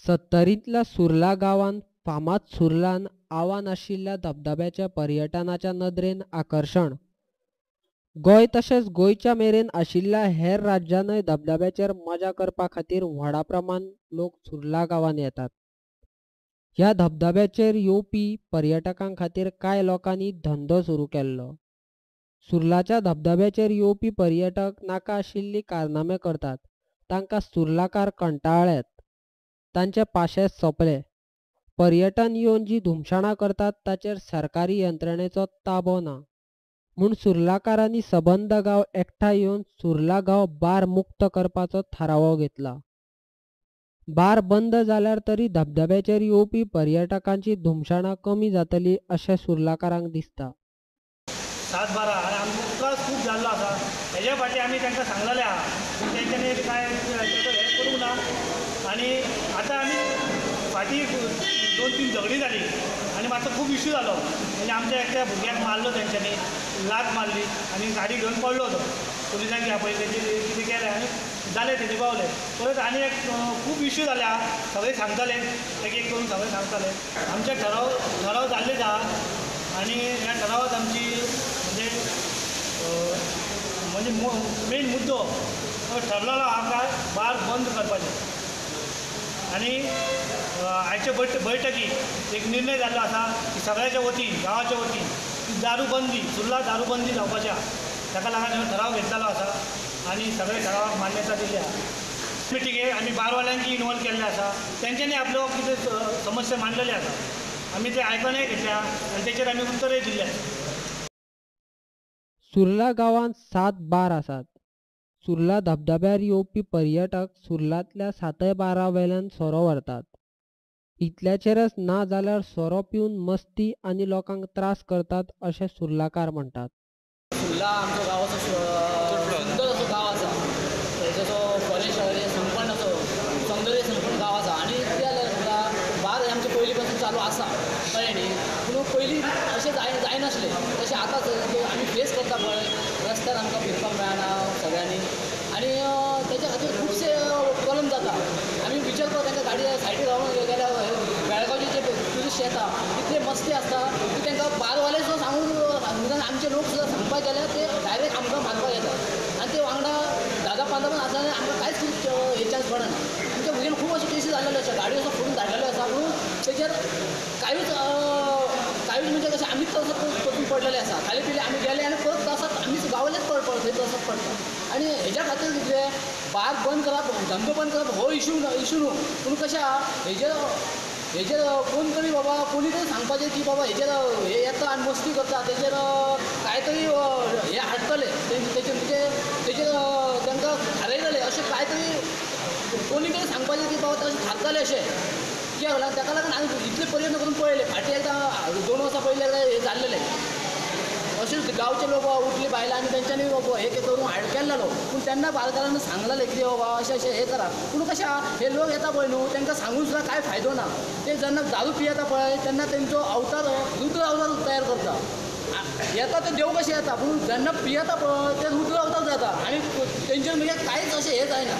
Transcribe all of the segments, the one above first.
सत्तरींतल्या सुर्ला गांवांत फामाद सुर्लान आव्हान आशिल्ल्या धबधब्याच्या पर्यटनाच्या नदरेन आकर्शण. गोंय तशेंच गोंयच्या मेरेन आशिल्ल्या हेर राज्यांनय धबधब्याचेर मजा करपा खातीर व्हडा प्रमाण लोक सुर्ला गांवांत येतात. ह्या धबधब्याचेर येवपी पर्यटकां खातीर कांय लोकांनी धंदो सुरू केल्लो. सुर्लाच्या धबधब्याचेर येवपी पर्यटक नाका आशिल्ली कारनामे करतात. तांकां सुर्लाकार कंटाळ्यात. तांचे पाशेंस सोंपले. पर्यटन येवन जी धुमशणां करतात ताचेर सरकारी यंत्रणेचो ताबो ना. म्हूण सुर्लाकारांनी सबंद गांव एकठांय येवन सुर्ला गांव बार मुक्त करपाचो थाराव घेतला. बार बंद जाल्यार तरी धबधब्याचेर येवपी पर्यटकांची धुमशणां कमी जातली अशें सुर्लाकारांक दिसता. 7-12 आनी आमकां त्रास खूब जाल्लो आसा. हेज्या फाटी आमी तांकां सांगलेलें आहा पूण तेंच्यांनी कांय हें करूंक ना. आनी आतां आमी फाटीं 2-3 झगडीं जाली आनी मातसो खूब इश्यू जालो. म्हणजे आमच्या एकट्या भुरग्याक मारलो तेंच्यांनी, लात मारली आनी गाडी घेवन पडलो तो. पुलिसांक आपयले, तेंचे कितें केलें आनी जालें तेजे पावले. परत आनी एक खूब इश्यू जाले आहा. सगळे सांगताले एक एक करून सगळे सांगताले. आमचे ठराव जाल्लेच आहा आनी ह्या ठरावात आमची म्हणजे मेन मुद्दो ठरलेलो आहा काय बार बंद करपाचें. आनी आयचे बैठकीक एक निर्णय जाल्लो आसा की सगळ्याच्या वतीन, गांवाच्या वतीन की दारूबंदी, सुर्ला दारूबंदी जावपाची आहा. ताका लागून हो ठराव घेतलेलो आसा आनी सगळे ठरावाक मान्यता दिल्ली आहा. मिटिंगेक आमी बारवाल्यांकी इनवॉल्व केल्ले आसा. तेंच्यांनी आपलो कितें समस्या मांडलेली आसा, आमी ते आयकूनय घेतल्या आनी तेचेर आमी उत्तरय दिल्ले आसा. सुर्ला गांवांत 7 बार आसात. सुर्ला धबधब्यार येवपी पर्यटक सुर्लांतल्या 7 बारां वेल्यान सोरो व्हरतात. इतल्याचेरच ना जाल्यार सोरो पिवन मस्ती आनी लोकांक त्रास करतात अशें सुर्लाकार म्हणटात. सुर्ला आमचो गांव असो सुंदर असो गांव आसा. जसो फॉरेस्ट संपन्न असो सौंदर्य संपन्न गांव आसा. आनी कितें जालें, बार आमचे पयलीं पासून चालू आसा, कळ्ळें न्ही. पूण पयलीं अशें जायनासलें तशें आतां आमी फेस करता पळय, रस्त्यार आमकां फिरपाक मेळना सगळ्यांनी. आनी तेच्या खातीर खुबशे प्रॉब्लम जाता. आमी विचार करता तांकां गाडी सायडीक रावून गेल्यार बेळगांवचे जे ट्युरिस्ट येता तितले मस्ती आसता की तांकां बारवाले सुद्दां सांगून आमचे लोक सुद्दां सांगपाक गेल्यार ते डायरेक्ट आमकां मारपाक येतात. आनी ते वांगडा 10-15 पण आसतना आमकां कांयच हे चान्स पडना. आमच्या भुरग्यांक खूब अशे केसी जाल्लेल्यो आसा, गाडयो असो फोडून धाडलेल्यो आसा. म्हणून तेचेर कांयूच म्हणजे कशें आमीच तसो परतून पडलेले आसा. खाली पिले आमी गेले आनी परत तसोच आमीच गावलेच थंय तसोच पडटा. आनी हेज्या खातीर कितें बार बंद करप, धंदो बंद करप हो इशू न्हू. पूण कशें आहा, हेजेर कोण तरी बाबा कोणी तरी सांगपाचें की बाबा हेजेर हे येता आनी मस्ती करता, तेजेर कांय तरी हे हाडटले, तेजेर म्हणजे तेजेर तांकां थारयतले अशें कांय तरी कोणी तरी सांगपाचें की बाबा तशें थारतलें अशें कित्याक लागून ताका लागून आमी इतले प्रयत्न करून पळयले. फाटीं एकदां 2 वर्सां पयलीं एकदां हें जाल्लेलें अशेंच गांवचे लोक उठले बायलां आनी तेंच्यांनी हे करून हाड केल्लो. पूण तेन्ना बालकारांनी सांगलेलें कितें बाबा अशें अशें हें करा. पूण कशें आहा, हे लोक येता पळय न्हू, तांकां सांगून सुद्दां कांय फायदो ना. ते जेन्ना दारू पियेता पळय तेन्ना तेंचो अवतार रुद्र अवतार तयार करता. येता ते देव कशें येता, पूण जेन्ना पियेता पळय ते रुद्र अवतार जाता आनी तेंचेर म्हणजे कांयच अशें हें जायना,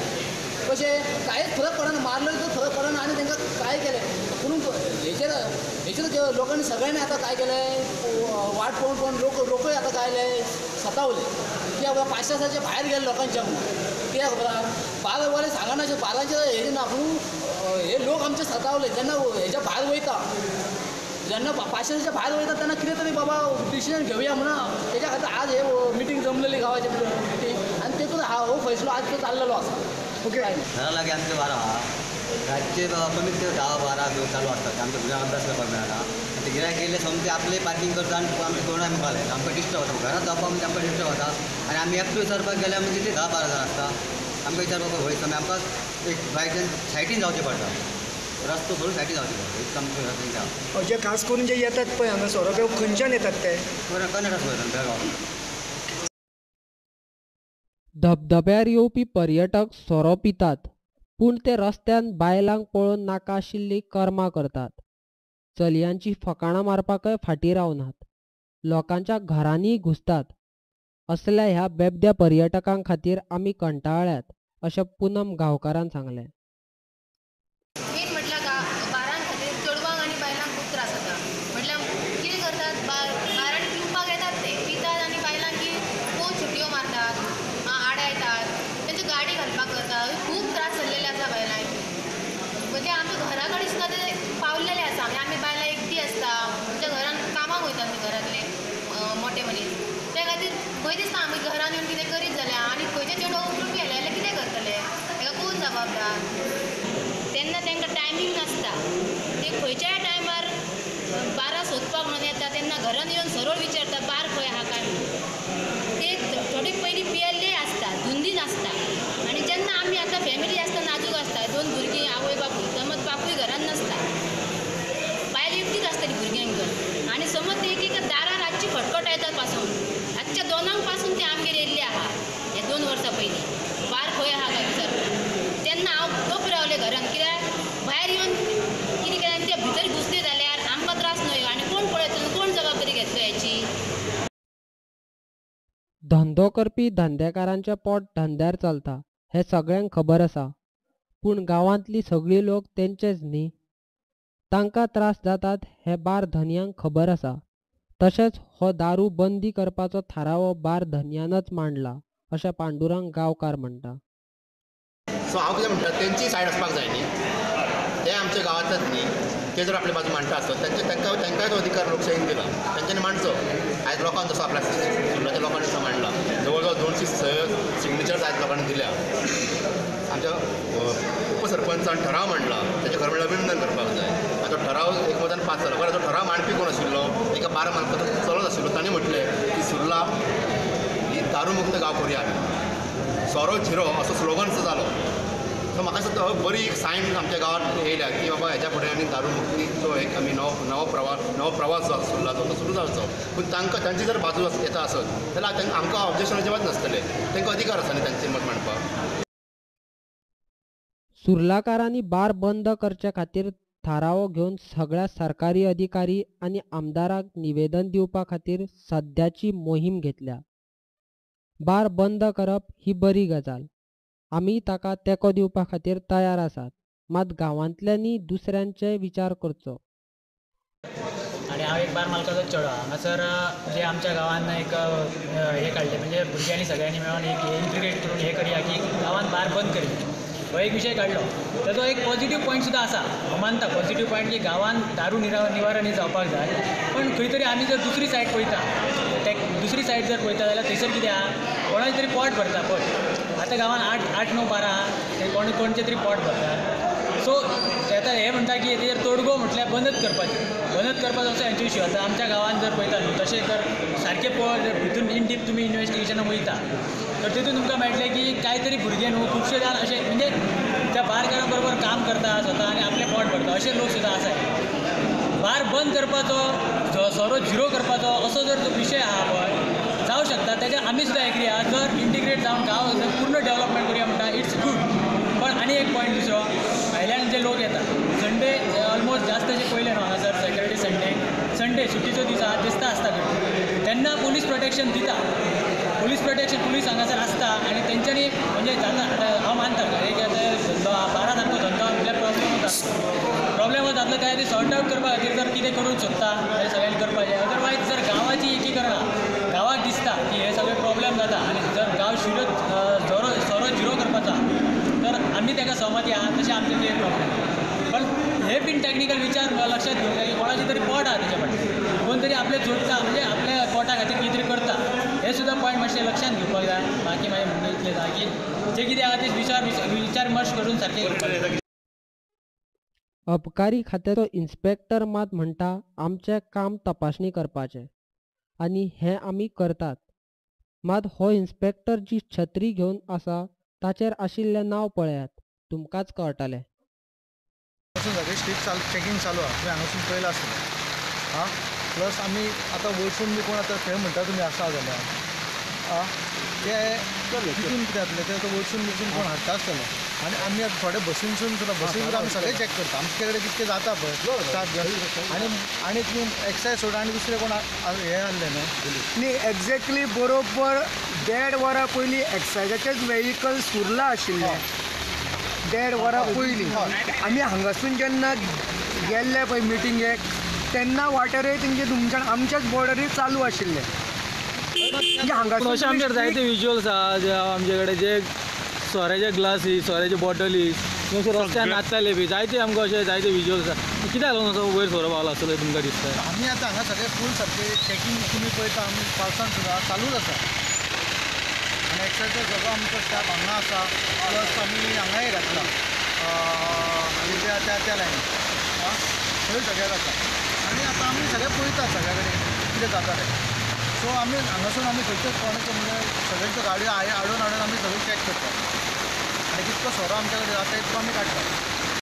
कशें कांयच फरक पडना, मारलो तर फरक पडना आनी तांकां काय केलें. पूण हेचेर हेचेर लोकांनी सगळ्यांनी आतां काय केलें, वाट पळोवन पळोवन लोकय आतां काय जाले सतावले. कित्याक खबर पाशासाच्या भायर गेले लोकांच्या म्हणून. कित्याक खबर बारवाले सांगना, बारांचे हें ना, पूण हे लोक आमचे सतावले. जेन्ना हेच्या भायर वयता, जेन्ना पाशासाच्या भायर वयता तेन्ना कितें तरी बाबा डिसिजन घेवया म्हणून तेच्या खातीर आज हे मिटींग जमलेली गांवाची मिटींग आनी तेतून हो फैसलो आज तो चाललेलो आसा. ओके, घरा लागीं आमचें बारा आहा. रातचे कमीत कमी 10-12 चालू आसतात. आमच्या भुरग्यांक अभ्यास करपाक मेळना. ते गिरायक येयले सोमते आपले पार्कींग करता आनी आमच्या तोंडा मुखार येता, आमकां डिस्टर्ब जाता. घरांत जावपाक म्हणजे आमकां डिस्टर्ब जाता. आनी आमी एकटो विचारपाक गेल्यार म्हणजे ते 10-12 जाण आसता. आमकां विचारपाक वयता, मागीर आमकां एक बायकच्यान सायडीन जावचें पडटा, रस्तो सोडून सायडीन जावचें पडटा. इतलें आमचें जे खास करून जे येतात पळय हांगा सोरो पिवपाक खंयच्यान येतात ते? कर्नाटक वयतात, बेळगांव. धबधब्यार येवपी पर्यटक सोरो पितात, पूण ते रस्त्यान बायलांक पळोवन नाका आशिल्लीं कर्मां करतात. चलयांची फकाणां मारपाकय फाटीं रावनात. लोकांच्या घरांनीय घुसतात. असल्या ह्या बेबद्या पर्यटकां खातीर आमी कंटाळ्यात अशें पुनम गांवकारान सांगलें. मेन म्हटल्यार आमच्या घरा कडेन सुद्दां ते पावलेले आसा. म्हणजे आमी बायलां एकटी आसता, आमच्या घरान कामाक वयता आमी घरांतले मोटे मनीस, त्या खातीर खंय दिसता आमी घरान येवन कितें करीत जाल्यार आनी खंयच्या चेडवाक उखलून गेले जाल्यार कितें करतले, हेका कोण जबाबदार? तेन्ना तांकां टायमींग नासता, ते खंयच्याय टायमार बारा सोदपाक म्हणून येता तेन्ना घरान येवन सरळ विचारता बार खंय आहा काय म्हणून. ते थोडे पयलीं पियेल्ले आसता, धुंदी नासता. आनी जेन्ना आमी आतां फॅमिली आसता, नाजूक आसता, 2 भुरगीं आवय बापूय, समज बापूय घरान नासता, बायल एकटीच आसतली भुरग्यांक घेवन, आनी समज ते एक एका दारार रातची खटखटायतात पासून रातच्या 2 पासून ते आमगेर येयल्ले आहा हे 2 वर्सां पयलीं बार खंय आहा काय विचारपाक. तेन्ना हांव गप रावलें घरान, कित्याक भायर येवन कितें केलें ते भितर घुसले जाल्यार आमकां त्रास न्हय आनी कोण पळयतलो, कोण जबाबदारी घेतलो हेची. धंदो करपी धंदेकारांचें पोट धंद्यार चलता हें सगळ्यांक खबर आसा, पूण गांवांतली सगळी लोक तेंचेच न्ही, तांकां त्रास जातात हें बार धनयांक खबर आसा. तशेंच हो दारू बंदी करपाचो थाराव बार धनयानच मांडला अशें पांडुरंग गांवकार म्हणटा. सो हांव कितें म्हणटा, तेंची सायड आसपाक जाय न्ही, ते आमच्या गांवांतच न्ही, ते जर आपले बाजू मांडटा आसत तेंचे तांकांय तो अधिकार लोकशाहीन दिला, तेंच्यांनी मांडचो. आयज लोकांक जसो आपल्या सुर्लाच्या लोकांनी जसो मांडला, जवळ जवळ 200 सिग्नेचर्स आयज लोकांनी दिल्या. आमच्या उपसरपंचान ठराव मांडला, तेचें खरें म्हणल्यार अभिनंदन करपाक जाय. आतां ठराव एकमतान पास जालो, बरें तो ठराव मांडपी कोण आशिल्लो, एका बार मालकाचो चलोच आशिल्लो. ताणें म्हटलें की सुर्ला ही दारूमुक्त गांव करुया आमी, सोरो झिरो असो स्लोगन सुद्दां जालो. सो म्हाका दिसता बरी एक सायन आमच्या गांवांत येयल्या की बाबा हेच्या फुडें आनी दारू मुक्तीचो एक आमी नवो प्रवास जो सुर्लाचो तो सुरू जावचो. पूण तांकां तांची जर बाजू येता आसत जाल्यार आमकां ऑब्जेक्शन अजिबात नासतलें, तांकां अधिकार आसा न्ही तांचें मत मांडपाक. सुर्लाकारांनी बार बंद करचे खातीर थारावो घेवन सगळ्या सरकारी अधिकारी आनी आमदारांक निवेदन दिवपा खातीर सद्याची मोहीम घेतल्या. बार बंद करप ही बरी गजाल, आमी ताका तेंको दिवपा खातीर तयार आसात, मात गांवांतल्यांनी दुसऱ्यांचे विचार करचो. आनी हांव एक बार मालकाचो चेडो. हांगासर जे आमच्या गांवान एक हें काडलें, म्हणजे भुरग्यांनी सगळ्यांनी मेळून एक इंटिग्रेट करून हें करया की गांवान बार बंद करया, हो एक विशय काडलो. ताचो एक पॉझिटीव पॉयंट सुद्दां आसा, हांव मानता पॉझिटीव पॉयंट की गांवान दारू निवारण हें जावपाक जाय. पण खंय तरी आमी जर दुसरी सायड पळयता, दुसरी सायड जर पळयता जाल्यार थंयसर कितें आहा, कोणाचें तरी पोट भरता. पोट आतां गांवान 8, 8, 9, 12 आहा, ते कोणचें तरी पोट भरता. सो आतां हें म्हणटा की हेजेर तोडगो म्हटल्यार बंदच करपाचें, बंदच करपाचो असो हेंचो इश्यू. आतां आमच्या गांवान जर पळयता न्हू, तशें तर सारकें पळय भितून इन डीप तुमी इन्वेस्टिगेशनाक वयता तर तितून तुमकां मेळटलें की कांय तरी भुरगे न्हू खुबशे जाण अशे म्हणजे त्या बारकारां बरोबर काम करता स्वता आनी आपलें पोट भरता अशे लोक सुद्दां आसाय. बार बंद करपाचो, सोरो झिरो करपाचो असो जर तो विशय आहा पळय जावं शकता, तेजेर आमी सुद्दां एग्री आहा. जर इंटिग्रेट जावन गांव जर पूर्ण डेवलपमेंट करुया म्हणटा it's good. पण आनी एक पॉयंट दुसरो, भायल्यान जे लोक येता संडे ऑलमोस्ट जास्त अशें पयलें न्हू हांगासर सॅटर्डे संडे सुटीचो दीस आहा दिसता आसता गर्दी, तेन्ना पुलीस प्रोटेक्शन दिता, पुलीस प्रोटेक्शन पुलीस हांगासर आसता आनी तेंच्यांनी म्हणजे जाता. आतां हांव मानता एक आतां धंदो बारा सारको धंदो म्हटल्यार प्रॉब्लेम जाता, प्रॉब्लेम जातलो त्या खातीर सॉर्ट आवट करपा खातीर जर कितें करूंक सोदता जाल्यार सगळ्यांनी करपाचें. अदरवायज जर गांवाची एकीकरण गांवाक दिसता की हे सगळे प्रॉब्लेम जाता आनी जर गांव शिरो सोरो झिरो करपाचो तर आमी ताका सहमती आहा, तशें आमचें ते प्रॉब्लेम. पण हे बीन टॅक्निकल विचार लक्षात घेवंक जाय की कोणाचें तरी पोट आहा तेच्या फाटल्यान, कोण तरी आपलें जोडटा म्हणजे आपल्या पोटा खातीर कितें तरी करता, हे सुद्दां पॉयंट मातशें लक्षांत घेवपाक जाय. बाकी मागीर म्हणणें इतलें जाय की जें कितें आहा तें विचार करून सारकें करपाक जाय. अबकारी खात्याचो इन्स्पेक्टर मात म्हणटा आमचें काम तपासणी करपाचें आनी हें आमी करतात, मात हो इन्स्पेक्टर जी छत्री घेवन आसा ताचेर आशिल्लें नांव पळयात, तुमकांच कळटलें. सगळें स्ट्रीट चालू चॅकींग चालू आहा, तुवें हांगासून पळयलां आसतलें. आं प्लस आमी आतां वयरसून बी कोण आतां थंय म्हणटा तुमी आसा जाल्यार आं ते तितून कितें जातलें ते आतां वयरसून बिरसून कोण हाडटा आसतले आनी आमी आतां थोडे बसीनसून सुद्दां बसीन सुद्दां आमी सगळें चॅक करता, आमचे कडेन कितकें जाता पळय स्टाफ घेवन. आनी आनी तुमी एक्सायज सोडा आनी दुसरें कोण हें आहलें न्हू. न्ही एक्झॅक्टली बरोबर 1.5 वरां पयलीं एक्सायजाचेच वेहिकल सुर्ला आशिल्लें, 1.5 वरां पयलीं आमी हांगासून जेन्ना गेल्ले पळय मिटिंगेक तेन्ना वाटेरय तेंचे तुमच्यान आमच्याच बॉर्डरीर चालू आशिल्ले. अशे आमच्याकडे जायते विज्युअल्स आहा जे आमचे कडेन, जे सोऱ्याचे ग्लासी, सोऱ्याचे बॉटली अशे रस्त्यार नाचताले बी जायते आमकां अशे जायते विज्युअल्स आसा. कित्याक लागून असो वयर सोरो पावला आसतलो तुमकां दिसता? आमी आतां हांगा सगळे फूल सारके चॅकींग तुमी पळयता, आमी पावसान सुद्दां चालूच आसा आनी एक्सायजचो सगळो आमचो स्टाफ हांगा आसा, प्लस आमी हांगाय घातला त्या त्या त्या लायनी थंय सगळ्याक आसा आनी आतां आमी सगळे पळयतात सगळ्या कडेन कितें जाता तें. सो आमी हांगासून आमी खंयच्याच कोणाचो म्हणजे सगळ्यांच्यो गाडयो हाडून हाडून आमी सगळ्यो चॅक करतात आनी कितको सोरो आमच्या कडेन जाता तितको आमी काडटात.